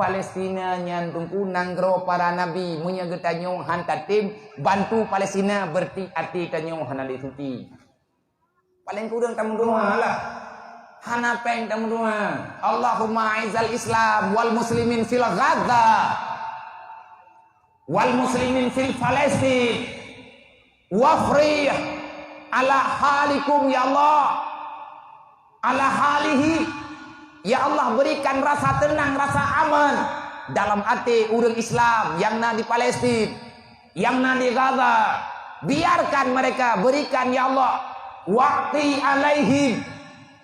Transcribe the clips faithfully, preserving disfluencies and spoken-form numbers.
Palestina nyan teungku nanggroe para nabi, meunyoe geutanyoe han tatem bantu Palestina, berarti até tanyoe hana lé suci. Paleng kureueng tameudoa lah. Hana péng tameudoa. Allahumma a'izzal Islam wal muslimin fil Gaza. Wal muslimin fil Palestin. Wafrih ala halikum ya Allah. Ala halihi. Ya Allah, berikan rasa tenang, rasa aman dalam até ureuëng Islam nyang na di Palestin, nyang na di Gaza. Biarkan mereka, berikan ya Allah. Waqti alaihim.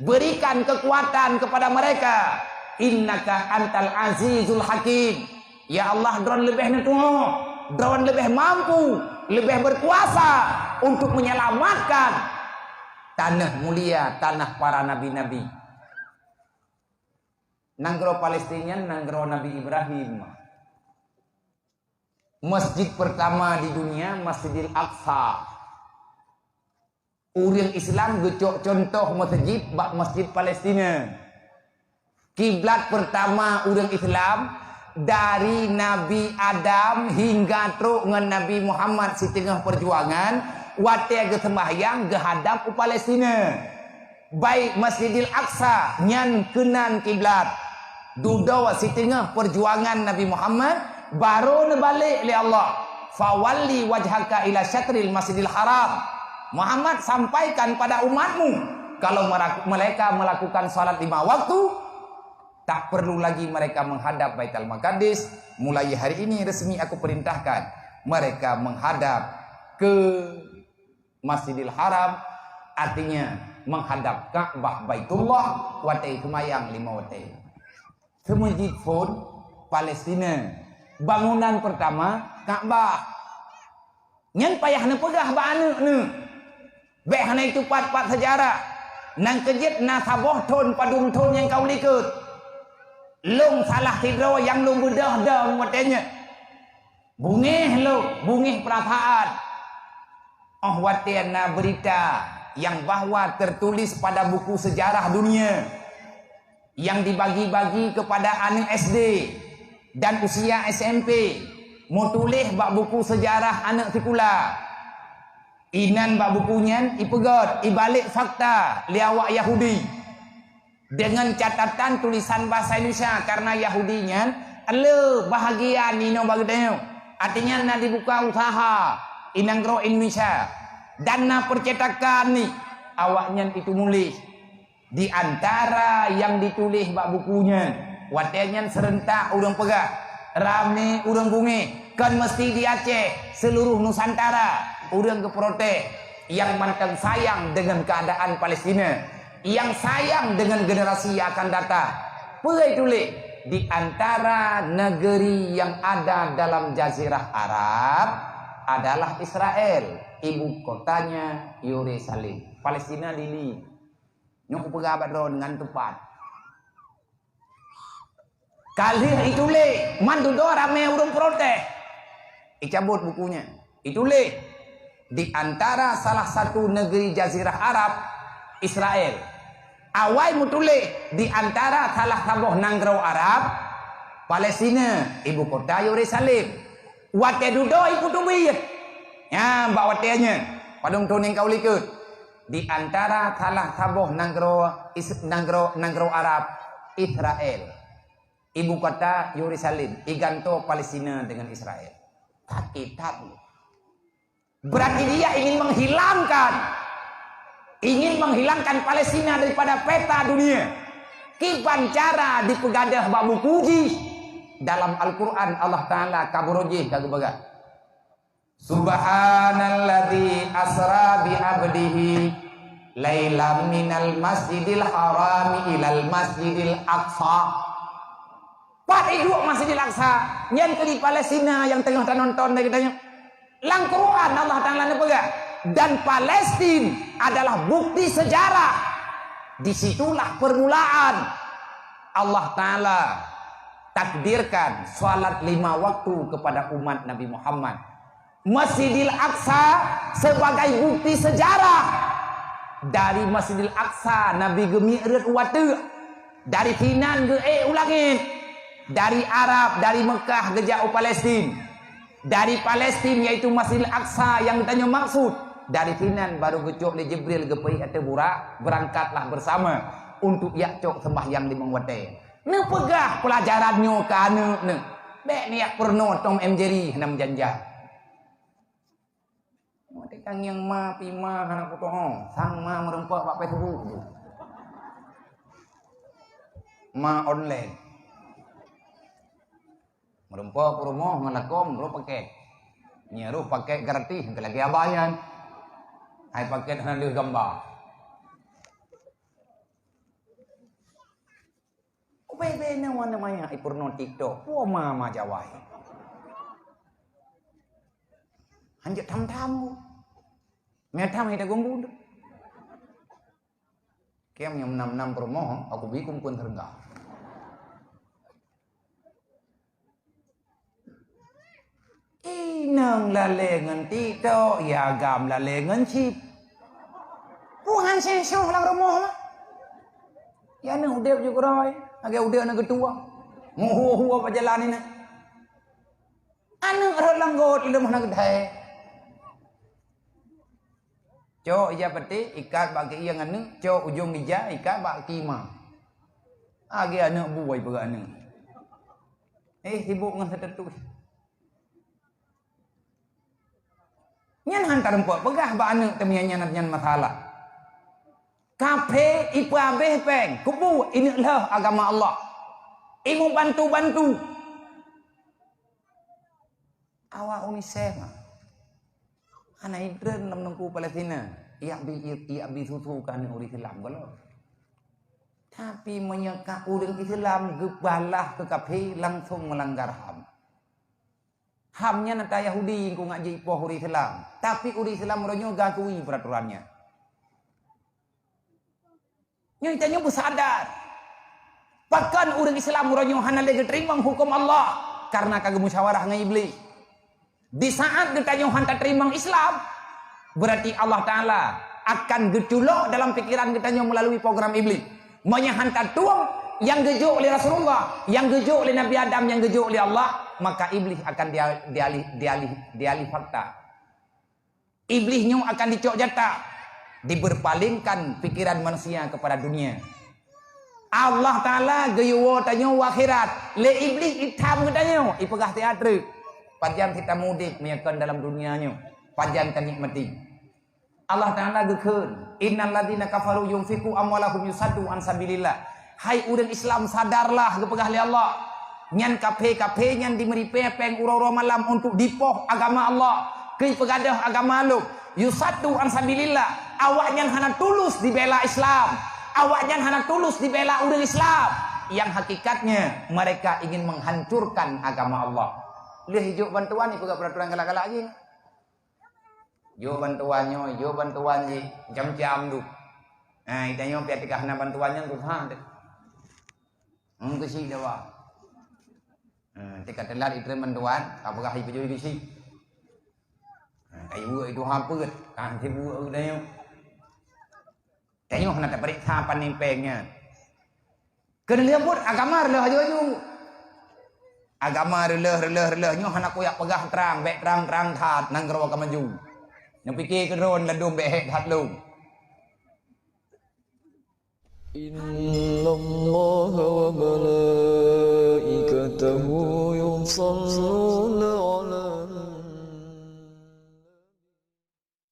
Berikan kekuatan kepada mereka. Innaka antal azizul hakim. Ya Allah, Droen leubeh neutuho, Droen leubeh mampu, leubeh berkuasa untuk menyelamatkan tanah mulia, tanah para nabi-nabi. Nanggroe Palestina nyan nanggroe Nabi Ibrahim. Masjid pertama di dunia, Masjidil Aqsa. Ureuëng Islam geucok contoh meuseujid bak Masjid Palestina. Kiblat pertama ureuëng Islam dari Nabi Adam hingga trok ngon Nabi Muhammad siteungoh perjuangan, watée geuseumbahyang geuhadab u Palestina. Baik Masjidil Aqsa nyan keunan kiblat. Dudoe siteungoh perjuangan Nabi Muhammad, barô neubalek lé Allah, "Fawalli wajhaka ila syatril Masjidil Haram." Muhammad, sampaikan pada umatmu, kalau meraku-, mereka melakukan salat lima waktu, tak perlu lagi mereka menghadap Baitul Maqdis. Mulai hari ini resmi aku perintahkan mereka menghadap ke Masjidil Haram, artinya menghadap Ka'bah Baitullah, watée seumayang lima watée. Seumeujid phon Palestina. Bangunan pertama Ka'bah. Nyan payah neupeugah bak aneuëk neuh. Bék hana itupat pat seujarah. Nang keujeuet na saboh thon padum thon nyang ka u likot. Lôn salah sidroe nyang lôn beudôh dong watée nyan. Bungéh lôn, bungéh peurasaan. Óh watée na beurita nyang bahwa tertulis pada buku sejarah dunia, nyang dibagi-bagi kepada aneuëk S D dan usia S M P, meutuléh bak buku sejarah aneuëk sikula. Inan bak buku nyan ipeugét, ibalek fakta lé awak Yahudi. Dengan catatan tulisan bahasa Indonesia, karena Yahudi nyan le bahagian inoe bak geutanyoe. Artinya na dibuka usaha i nanggroe Indonesia dan na percetakan ni awaknyan itu muléh. Di antara nyang dituléh bak buku nyan, watée nyan seurentak ureuëng peugah, ramé ureuëng bungéh, kon meusti di Aceh, seluruh Nusantara ureuëng geuprotes, nyang mantong sayang dengan keadaan Palestina, nyang sayang dengan generasi yang akan datang. Peue tuléh, di antara negeri yang ada dalam Jazirah Arab adalah Israel, ibu kotanya Yerusalem. Palestina dili. Nyoe kupeugah bak droeneuh ngon teupat. Ka lheueh ituléh, mandum ramé ureuëng protes. Icabot buku nyan. Ituléh, di antara salah satu negeri Jazirah Arab, Israel. Awai meutuléh, di antara salah saboh nanggroe Arab, Palestina, ibu kota Yerusalem. Watée dudoe ipeuteubiet. Nyan bak watée nyan, padum thon nyang ka u likot. Di antara salah saboh nanggroe Is-, nanggroe, nanggroe Arab, Israel. Ibu kota Yerusalem, igantoe Palestina dengan Israel. Sakét that. Berarti dia ingin menghilangkan, ingin menghilangkan Palestina daripada peta dunia. Kiban cara dipeugadoh bak buku jih. Dalam Al-Quran Allah Ta'ala ka buroe jih ka geupeugah. Subhanalladzi asra bi abdihi lailam minal masjidil harami ilal masjidil aqsa. Pat iduek Masjidil Aqsa, nyan keu di Palestina nyang teungoh tanonton lagée tanyoe. Lam Quran Allah Ta'ala neupeugah, dan Palestin adalah bukti sejarah. Di situlah permulaan Allah Ta'ala takdirkan salat lima waktu kepada umat Nabi Muhammad. Masjidil Aqsa sebagai bukti sejarah. Dari Masjidil Aqsa Nabi geumik rot u ateueh. Dari sinan geuék u langét. Dari Arab, dari Mekah geujak u Palestin. Dari Palestin, yaitu Masjidil Aqsa nyang geutanyoe maksud. Dari sinan baru geucok lé Jibril geupeuék ateueh burak, "Berangkatlah bersama untuk jak cok sembahyang limong watée." Neupeugah peulajaran nyoe keu aneuk neuh. Bék neujak peurunoe Tom and Jerry hana meujan-jan. Watée ka ngieng ma pih ma hana putôh, sang ma meureumpok bak Facebook tu. Ma online. Meureumpok peurumoh ngon lakoe meurôh paket. Nyan rôh paket gratis keu lagée abah nyan. Hai paket hana lheueh gamba. Ubé-bé na wana maya ipeurunoe TikTok. Pue ma ma Jawa. Hanjeuet tham-tham. Meutam hai tagong budu. Kiam nyang nam-nam peurumoh, aku bi kumpun teurengga. Inong lalée ngon TikTok, ya agam lalée ngon chip. Tuhan seusoh lam rumoh mah. Ya aneuk udeb ju keuroi, lagée udeb aneuk geutuwa. Muhu-hu apa jalan ini. Aneuk rot langgot lom hana geuthai. Cok ija peuté, ikat bak keuieng aneuk, cok ujong ija, ikat bak kima. Agi aneuk buai peugah aneuk. Eh, sibuk ngon seuteutui. Nyan han tarumpok peugah bak aneuk teumia nyan, nyan masalah. Kaphé ipeuabéh péng, kubu ineuk lheueh agama Allah. Imu bantu-bantu. Awak UNICEF mah. Hana idreun lam nungku Palestina. Iyak bi, iyak bi susu ka aneuk ureueng Islam goh lom. Tapi meunyoe ka ureueng Islam geubalah keu kaphé langsong meulanggar HAM. HAM nyan ata Yahudi ku ngak jipoh ureueng Islam. Tapi ureueng Islam uroe nyoe gakui peuraturan nyan. Nyoe tanyoe beusadar. Pakon ureueng Islam uroe nyoe hana lé geuteurimong huköm Allah? Karena ka geumusyawarah ngon Iblih. Di saat geutanyoe han tateurimong Islam, berarti Allah Taala akan geuculok dalam pikiran geutanyoe melalui program Iblih. Meunyoe han tatueng nyang geujok lé Rasulullah, nyang geujok lé Nabi Adam, nyang geujok lé Allah, maka Iblih akan dia-, dialih, dialih, dialih fakta. Iblih nyoe akan dicok jatah, diberpalingkan pikiran manusia kepada dunia. Allah Taala geuyue woe tanyoe u akhirat, lé Iblih itam geutanyoe, ipeugah siat treuk. Pajan sit tamudik meunyoe kon dalam dunia nyoe, pajan tanikmati. Allah Taala geukheun, "Innal ladzina kafaru yunfiqu amwalahum yusaddu an sabilillah." Hai ureueng Islam, sadarlah, geupeugah lé Allah. Nyan kaphé-kaphé nyan jimeuripée péng uroe-uroe malam untuk jipoh agama Allah, keu peugah agama lom. Yusaddu an sabilillah, awaknyan hana tulus jibela Islam. Awaknyan hana tulus jibela ureueng Islam. Yang hakikatnya, mereka ingin menghancurkan agama Allah. Lheueh jok bantuan, ipeugah peuraturan galak-galak jih. Jok bantuan nyoe, jok bantuan jih, macam-macam tu. Ha, itanyoe pih teuka hana bantuan nyan susah teuh. Hong keusi dawa. Ha, teuka teulat itreun bantuan, ka peugah ipeujoi keusi. Ha, kayu itu hapet, kan sibuk tanyoe. Tanyoe hana tapeuriksa pan péng nyan. Keuneulheueh buet agama reuloh aju-aju. Agama reuloh, reuloh, reuloh nyoe hana kuyak peugah trang, bék trang-trang that nanggroe ka maju. Neupiké keudroe ladôm bék hék that lom. Innallaha wa malaikatahu yusalluna